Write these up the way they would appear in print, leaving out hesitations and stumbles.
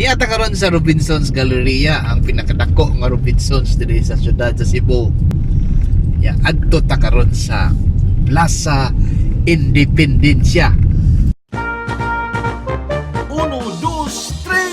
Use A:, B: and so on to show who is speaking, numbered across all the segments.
A: Niya ta karon sa Robinsons Galleria, ang pinakadako nga Robinsons diri sa syudad sa Cebu. Ya, adto ta karon sa Plaza Independencia. Uno, dos, tres!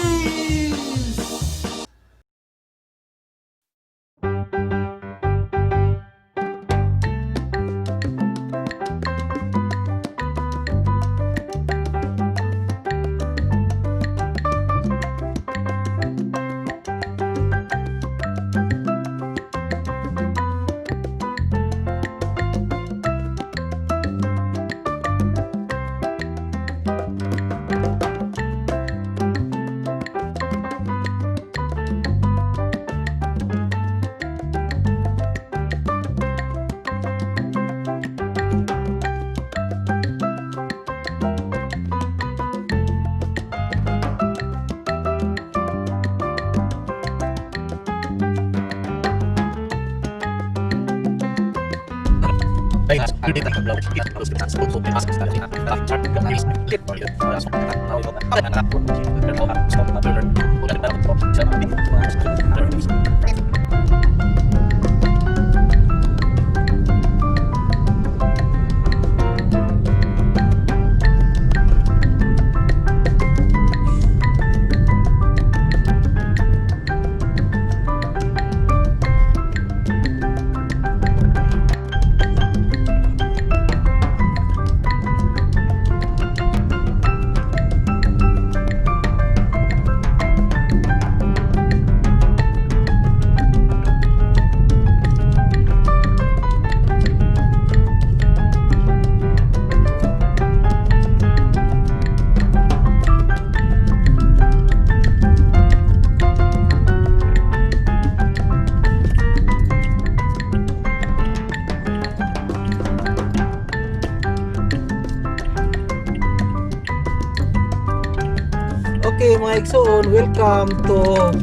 A: Okay, mga igsoon, welcome to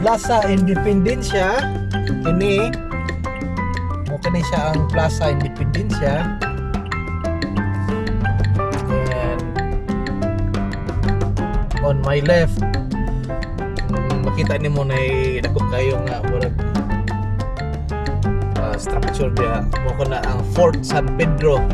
A: Plaza Independencia. Kini mo kini siya ang Plaza Independencia. And on my left, makita nimo na dako kayo nga murag structure diha. Mo ko na ang Fort San Pedro.